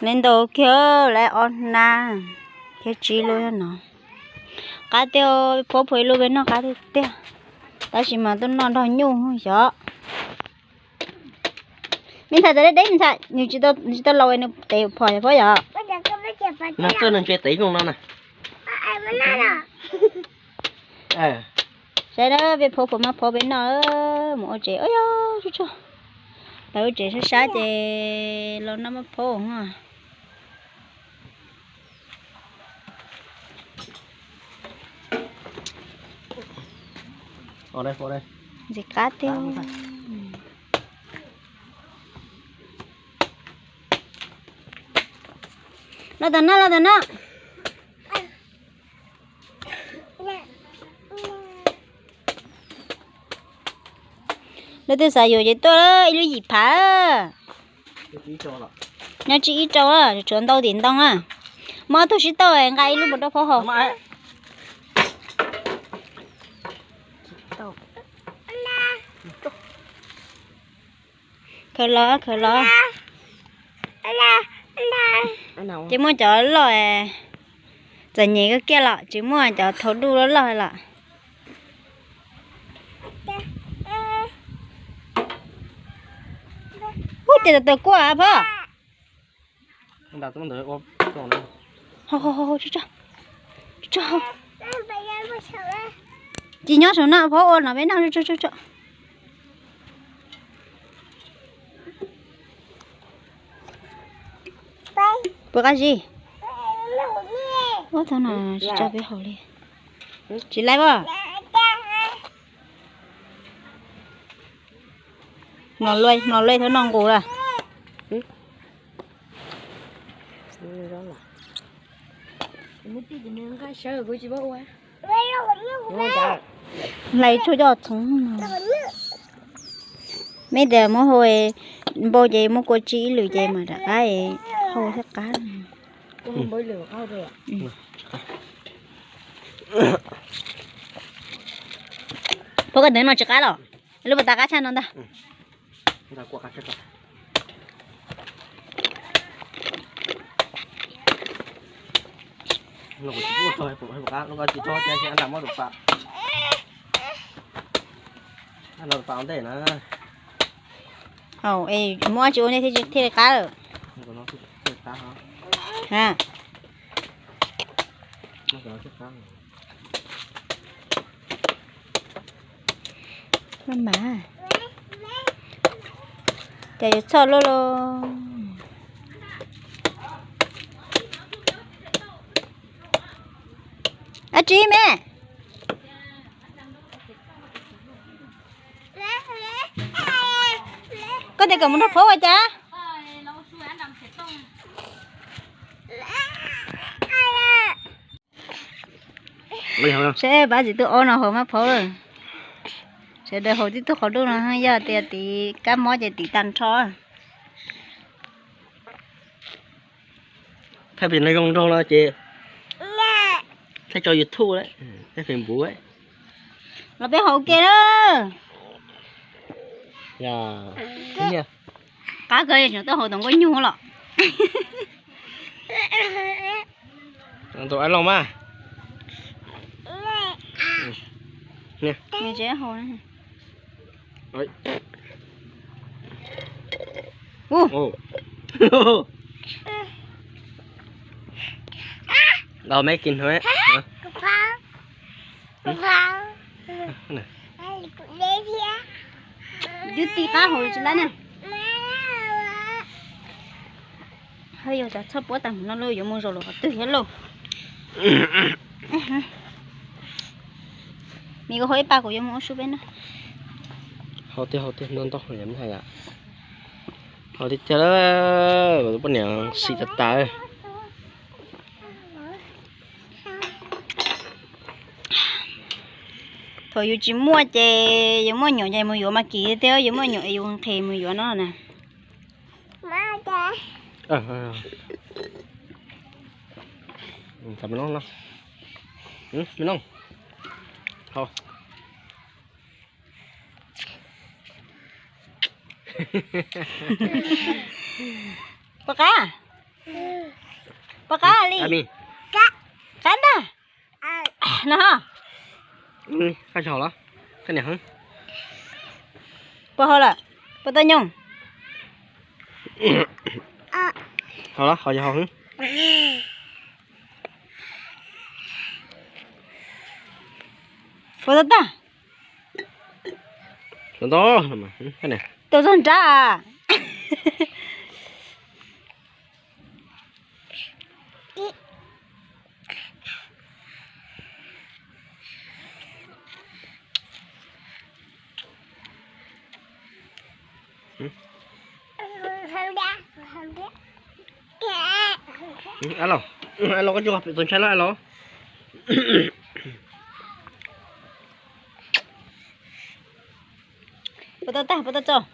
Li ntau kiag lawm ob hnab thiab tsib lub no. Qab tiag, phob phuav ib lub peb noj qab tiag tiag. Tab sis mas tuaj noj nrog nyuj xyov. Me ntxhais txawm deb deb ntxhais, nws tsis tau laus nws tev phom yog phob yom. Nws tsev tev zoo no na. Saib na, peb phob phuav maj phob peb noj, mus ua tsev, tsuag tsuag. Peb ua tsev sab sab ces los noj maj phob. Ntxim qab tiag. Los tom no, los tom no. Leej twg xav yuav ces tuaj, ib lub yim phav. Nyob tsib ib rau, tshuav ntau tim ntoo na. Muab ob tug sib tauj nqa ib lub mus rau phob haus. Khaws los, khaws los. Ces muaj cov loj txom nyem kawg kiag los tsis muaj cov thaum duj loj loj los. Ub, ces tawm kuaj phob. Tsis nyob saum no, phob ua no peb noj. Puas qab zib? Ub, thaum no tsis tso peb haus li. Tsis laib as. Mlos luaj, mlos luaj thaum noj nqus lawm. Hlais tshuaj coj txhoov. Meb tias muab hau npau ces muab kua tsib ib lwm ces mam rov qab hau thiaj qab. Phob, koj ntawd no tsis qab los? Lub pas tas qab tshaj no ntag. Haus es muab tsis ua nej thiaj li qab lawm. Maj mam, cas yuav txhoj luaj lauj. Ab tsi me, koj tias kom mus nrog phob ua cas? Seb pab txiv tub ob no haus maj phaub lawm. Sawv daws haus tib tug qhov duj no yog tias tiv kab mob ces tiv tag nrho. Thaij pem no zoo nraug no ces thaij tso YouTube lawm, thaij Facebook. Los peb haus ua ke na. Qab kawg, tseem tuaj haus tom nkauj nyuj los. Tus ab looj mas. Los me kis hnub. Twb ti qab hauv tsis lab na. Haj yog tas txhob puab tag no lauj, yuav mus zaum lawm qhov twg thiab lauj. Me kuv hau ib pas kuv yuav mus ua su peb na. Hau tiag hau tiag, ntau ntau yam me hais yam. Hau tiag tiag, kuv tus poj niam xim tas tas. Thaum yus tsis muaj ces yus muaj nyuam ces mus yuav mas kim tiag, yus muaj nyuam es yus nqhis mus yuav no na. Puas qab? Qab li. Qab ntag. No. Koj tsis haus los? Koj niam hwv. Puas haus lawm? Puas tau nyoos? Haus los, haus yog haus hwv. Puas tau tag? Tus txog nrab. Los, koj tsis tus ntshai los los. Puas tau tag, puas tau txog?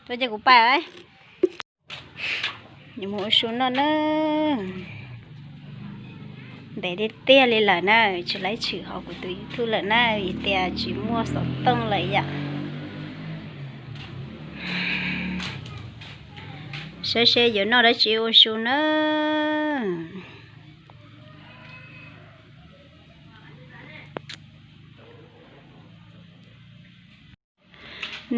Tuaj cia kuv pais. Yuav mus ua su noj na. Ntev tiag tiag li lawm na, tsis laib tshwm hauv kuv tus YouTube lawm na, vim tias tsis muaj xov tooj lawm yom. Saib seb yuav noj dab tsi ua su na.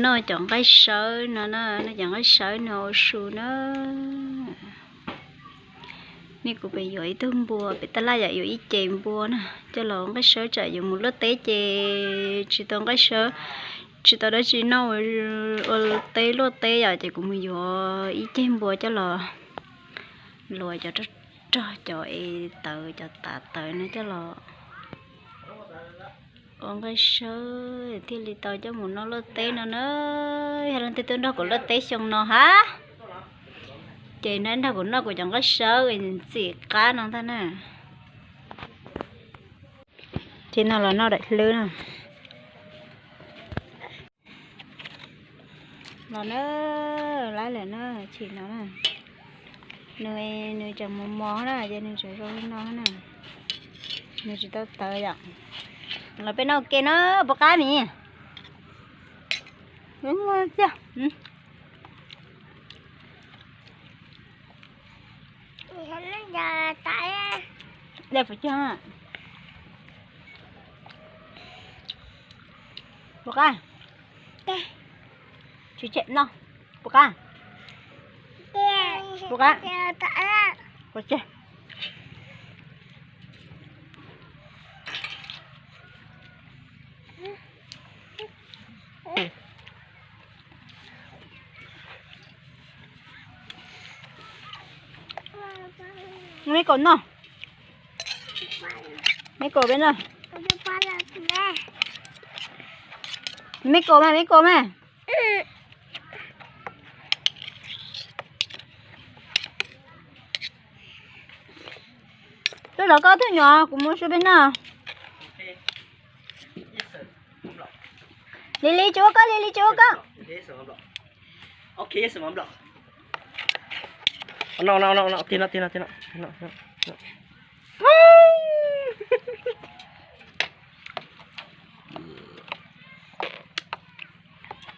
Noj cov nqaij sawb no na, noj cov nqaij sawb no ua su na. Nej, kuv pem yuav ib tug npua, pem tab laj yom, yuav ib ce npua na, coj los ua nqaij sawb tsam yuav mus luaj teb ces tsis tau nqaij sawb, tsis tau dab tsi noj ua teb luaj teb yom, ces kuv mus yuav ib ceg npua coj los luas cov rog rog, cov es tawv, cov tav tawv no coj los ua nqaij sawb thiaj li tau coj mus noj luaj teb no na. Yog leej twg tuaj nrog kuv luaj teb xyoo no hab, ces nrog kuv noj kuv cov nqaij sawb ntxim qab no ntag na. Ces no los noj daim hlwb na. Los na, laib lawm na, chim no na. Nws, nws tseem mos mos na, ces nws tseem zoo li no na. Nws tsis tau tawv yom. Los peb noj ua ke na, puas qab mis? Puas qab? Tsis tseg no. Puas qab? Puas qab? Puas tseg? Me kaus no. Me kaus peb no. Me kaus mas, me kaus mas. Tuaj zov koj tus nyuam, kuv mus su peb noj. Li li tsis ua koj, li li tsis ua koj.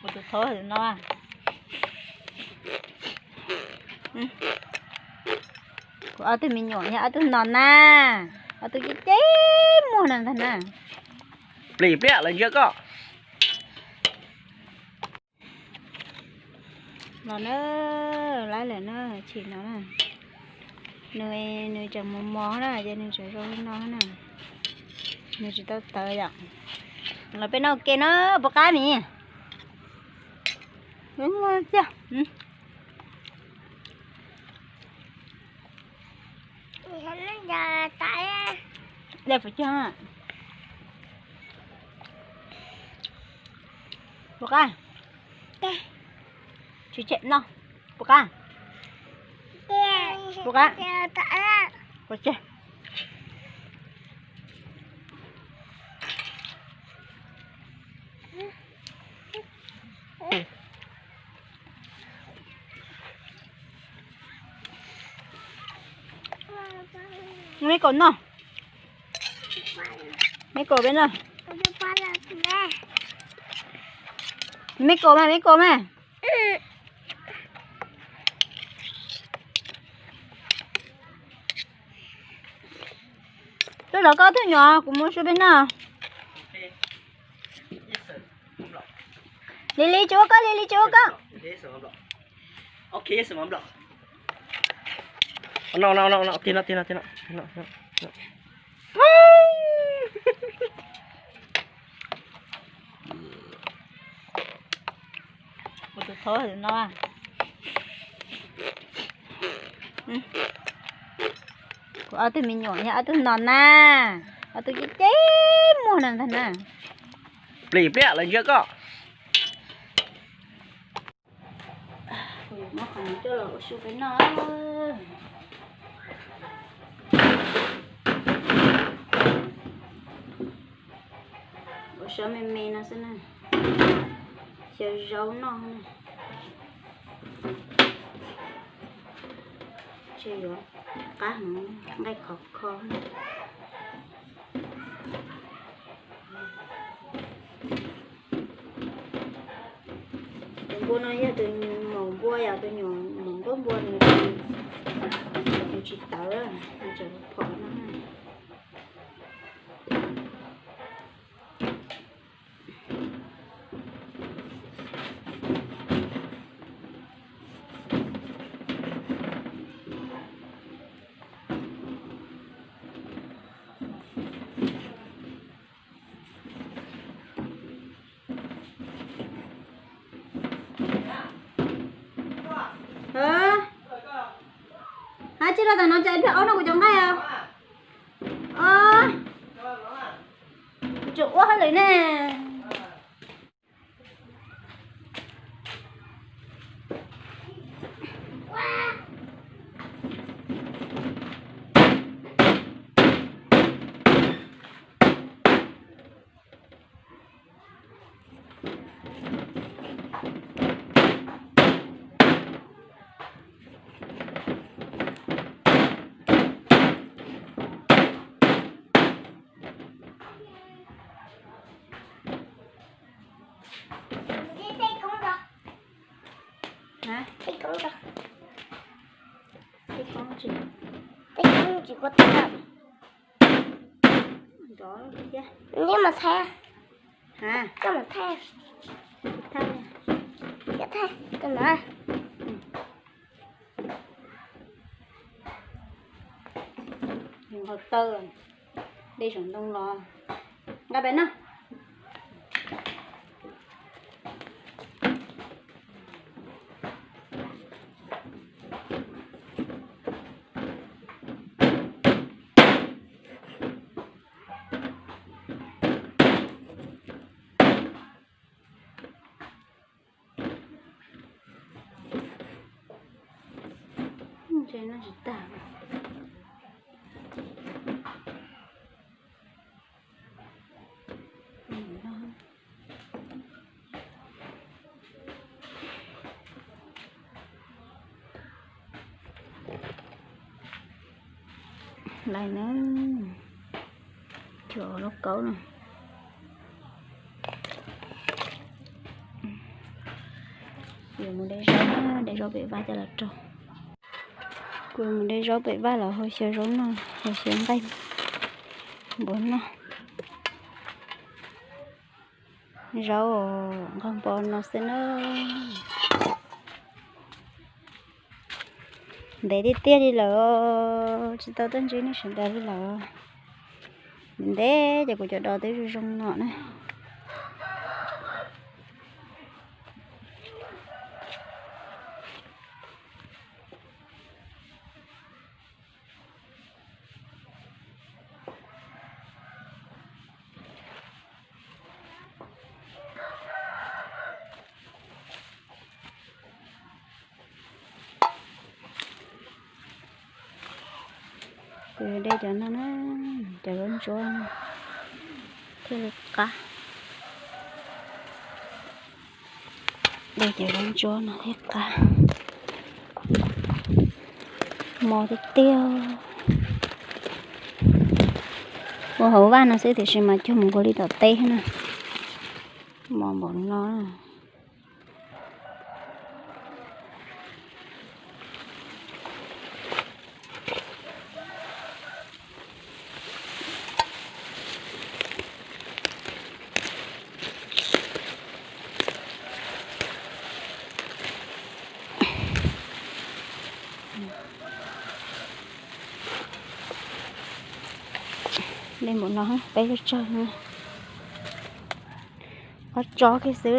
Kuv tus thaub no. Kuv ob tug me nyuam yog ob tug no na. Ob tug ceb ceb muag no ntag na. Plis pliaj lawv ntsia koj. Los na, laib lawm na, chim no na. Nws, nws tseem mos mos na, ces nws tseem zoo li no na. Nws tsis tau tawv yom. Los peb noj ua ke na, puas qab mis? Puas qab? Tsis tseg no. Puas qab? Puas qab? Puas tseg? Me kaus no. Me kaus peb no. Me kaus mas, me kaus mas. Tuaj zov koj tus nyuam, kuv mus su peb noj. Li li tsis ua koj, li li tsis ua koj. Kuv tus thab no, kuv ob tug me nyuam yog ob tug no na, ob tug ceb ceb muag no ntag na. Plis pliaj lawv ntsia koj. Kuv yuav muab qhov no coj los ua su peb noj. Ua sab me me no xwb na, xyaw zaub noj na. Ces yuav qab hmoov nqaij khov kho. Tus npua no yog tus maum npua, yog tus nyuam maum nkauj npua, nws tsis tawv, nws tseem phom no. Hab tsi los tam no ces ib pliag ob no kuv cov nqaij os. Kuv tseem ua hauj lwm ne. Tej koob tsis, tej koob tsis kuaj tag. Neb mus thaij, koj mus thaij, thaij, thaij tus no. Nqaij taw, de saum ntoo los nqa pem no. Ntshe noj tsis tag. Lais na, cuam lauj kaub na. Yuav mus de zaub, de zaub pem vaj coj los rau. Kuv mus de zaub pem vaj los hau xyaw zaub noj, hau xyaw nqaij npua noj. Zaub nqaij npua no xwb na. Ntev tiag tiag li lawm, tsis tau tuaj ntsib nej sawv daws li lawm. Ntev ces kuv cov dos twb zoo zoo no na. Kuv de cov no na, cov zaub ntsuab thiaj li qab. De cov zaub ntsuab no thiaj qab. Mos tiag tiag. Ua hauv vaj no xwb tiam sis mas cuag mus nkaus li tom teb na. Mos npaum no. Dej npaum no peb lub tsawg. Ob tsob kiag xwb,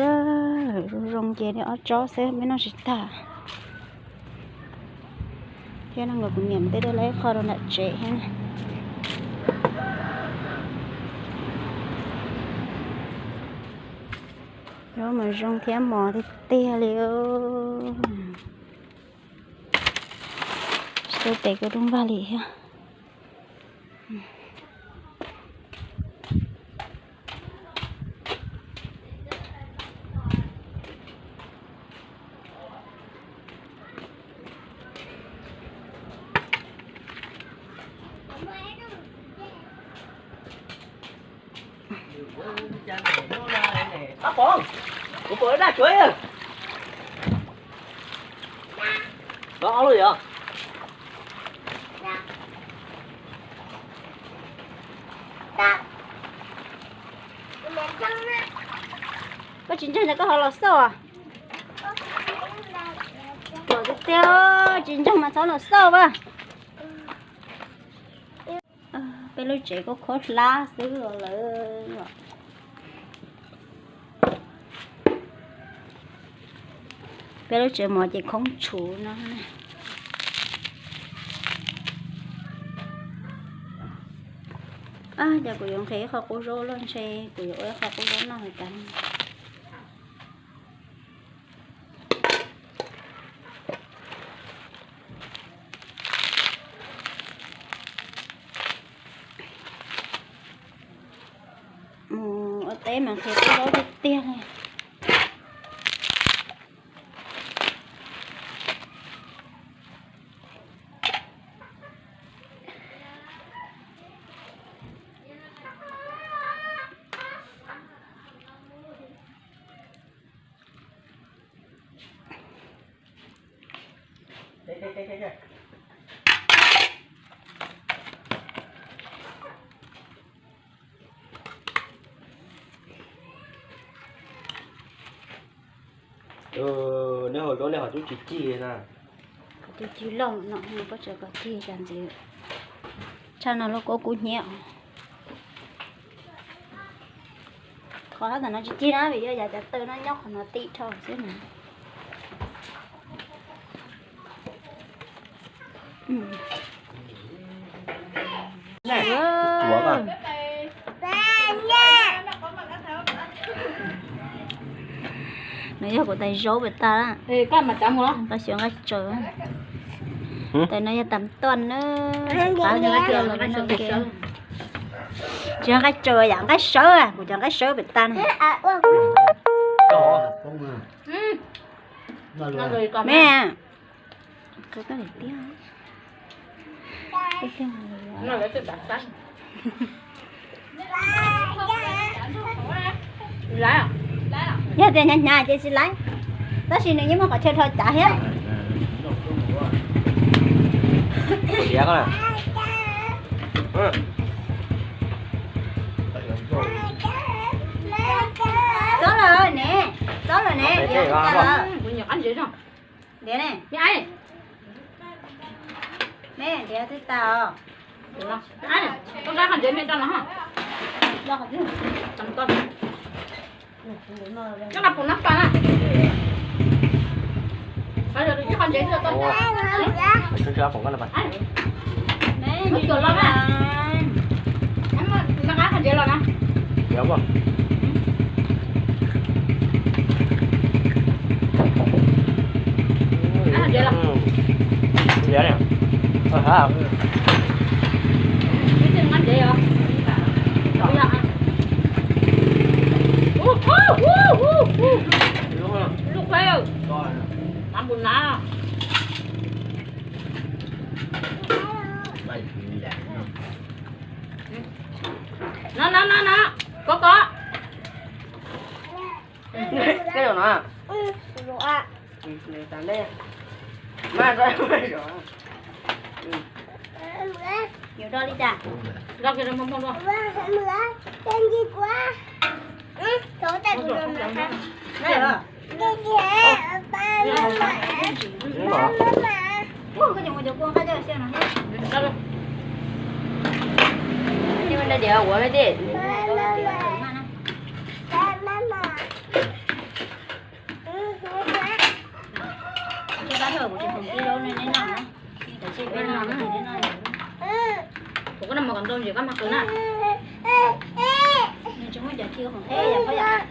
zoo zoo ces li ob tsob xwb, peb noj tsis tag. Thiab no nkawd kuv niam tej dej lawv qho rau nram tsev thiab. Yuav mas zoo thiab mos tiag tiag li. Tsis tau tes kuv rooj vag li thiab. Pab Pov, kuv pom daj tsuav. Ob lub yog. Koj tsis ntseeg ces koj ho los xauj. Pom tiag tiag, tsis ntseeg mas txhob los xauj a. Peb lub tsev kuj khaub hlab xwb lawm. Peb lub tsev mov ces khoob tshuv no. Ces kuv yuav nqhis ib qho qub zaub los ntshe kuv yuav ua ib qho qub zaub noj hais tias. Mus ua teb mas nqhis qub zaub tiag tiag li. Neb hau zaub nej ho twb tsis cig na. Kuv twb cig loj no, koj tseem kom cig cas ntxiv. Tshaj no lub kua kub hnyiab. Qhov tam no tsis cig na vim yog yav cov taw no nyob qhov no tim dhau xwb na. Nws yog kuv tais zaub pem tas, koj xyuas nqaij tsaws. Tais no yog tas tuaj na, qab nqaij tsaws los noj ke. Tsis yog nqaij tsaws yam nqaij sawb, kuv cov nqaij sawb pem tas na. Me, koj daim tiab. Yog tias hnyav hnyav ces tsis laiv, tab sis nws yeej muaj qhov chaw dhau cav thiab. Txob lawm ne, txob lawm ne, ntiav twb tas os. Ntiav ne, me, ntiav twb tas os. Koj nqa qhov ntsev me rau no. Koj nqa pum no rau na. Ib qho ntsev xwb tau. Muab cuam los na. Nqa qhov ntsev los na. No no no no, kov kov. Koj zaum no. Yuav do li cas? Do kiag rau hmo hmo dua. Kuv koj noj mov kom ntau ntsis koj mag qw na. Nws tsis muaj cov ci khoom qheb yom, koj yom.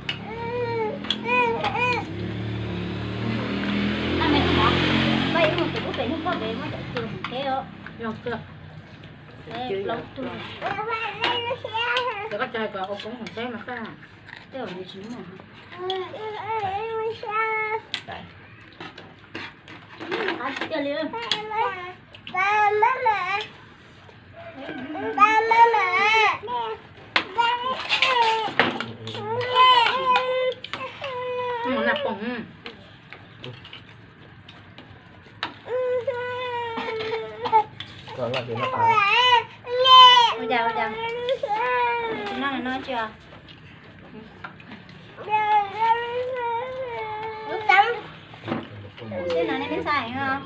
Koj ib mus tus lub pem nug koj pem muaj cov ci khoom qheb os. Plaub tug. Ces koj tso kom ua koob khoom qheb mas koj. Tej zaum nws tsis muaj. Qab tiag li. Mus naj poom. Ua cas, ua cas? Tsis noj no tsis os? Lub txeeb. Xwb no nej peb ntxhais os.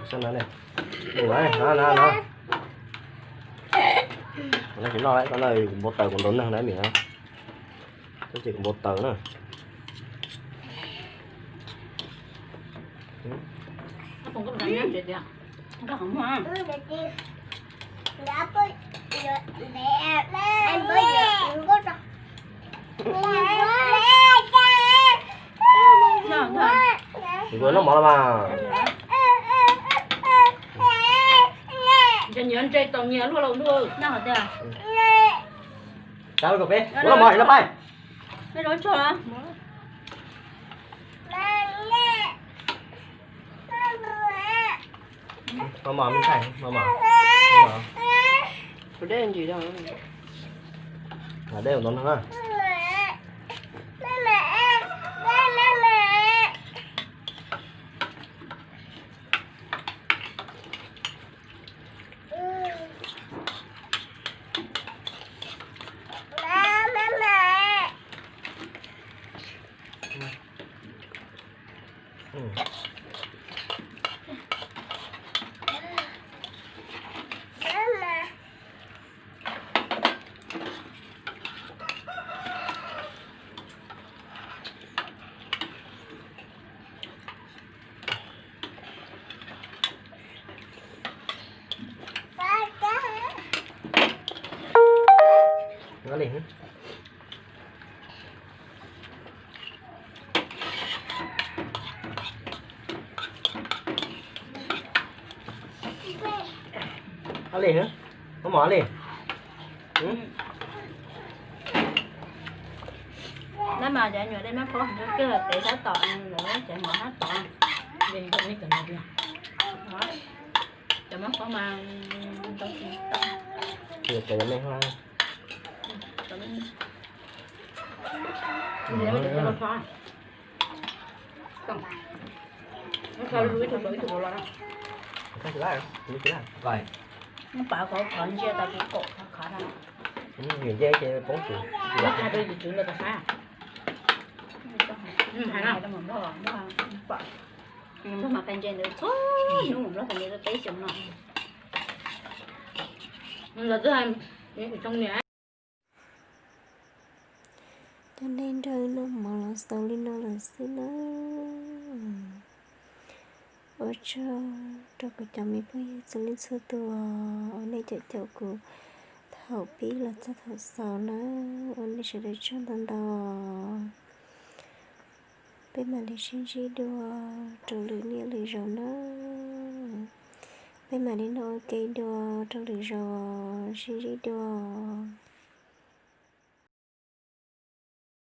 Xwb no ne. No, no, no. No tsis noj lawm, koj noj kuv npau taws kuv ntaus neeg na, nim no. Tab sis kuv npau taws na. Kuv noj mov los mas. Nyias ntse tau nyias luaj los ntuj. Kuv noj mov no pais. Mov mov me ntxhais, mov mov. Kuv dej ntsis rau. Dej ntau no na. Li, mov mov li. Nab mas cov nyuam dej mab phob kiag los tev sab tom lawv cov mov sab tod. Cov mab phob mas tau tsis tau. Cov me hlob. Nws pav qhov, qhov ntsia tas kuv kaum qhov qhov na. Nws nce ces poob tus. Nws hais rau yus tswv ntawd tas sab. Nplog mas pais ntse ntawd txhua hnub, Nplog pais ntse tau peb xyoos no. Nplog twb hais ib tsoom niam. Cov dej nrog noj mov los xaus li no lawm xwb na. Ua tsaug rau kuv cov me phooj ywg txhua leej txhua tus uas nej caum caum kuv thaum pib los txog thaum xaus na. Ua nej sawv daws tsaug ntau ntau. Peb mam li sib ntsib dua rau lwm niaj lwm zaus na. Peb mam li noj ua ke dua rau lwm zaus, sib ntsib dua.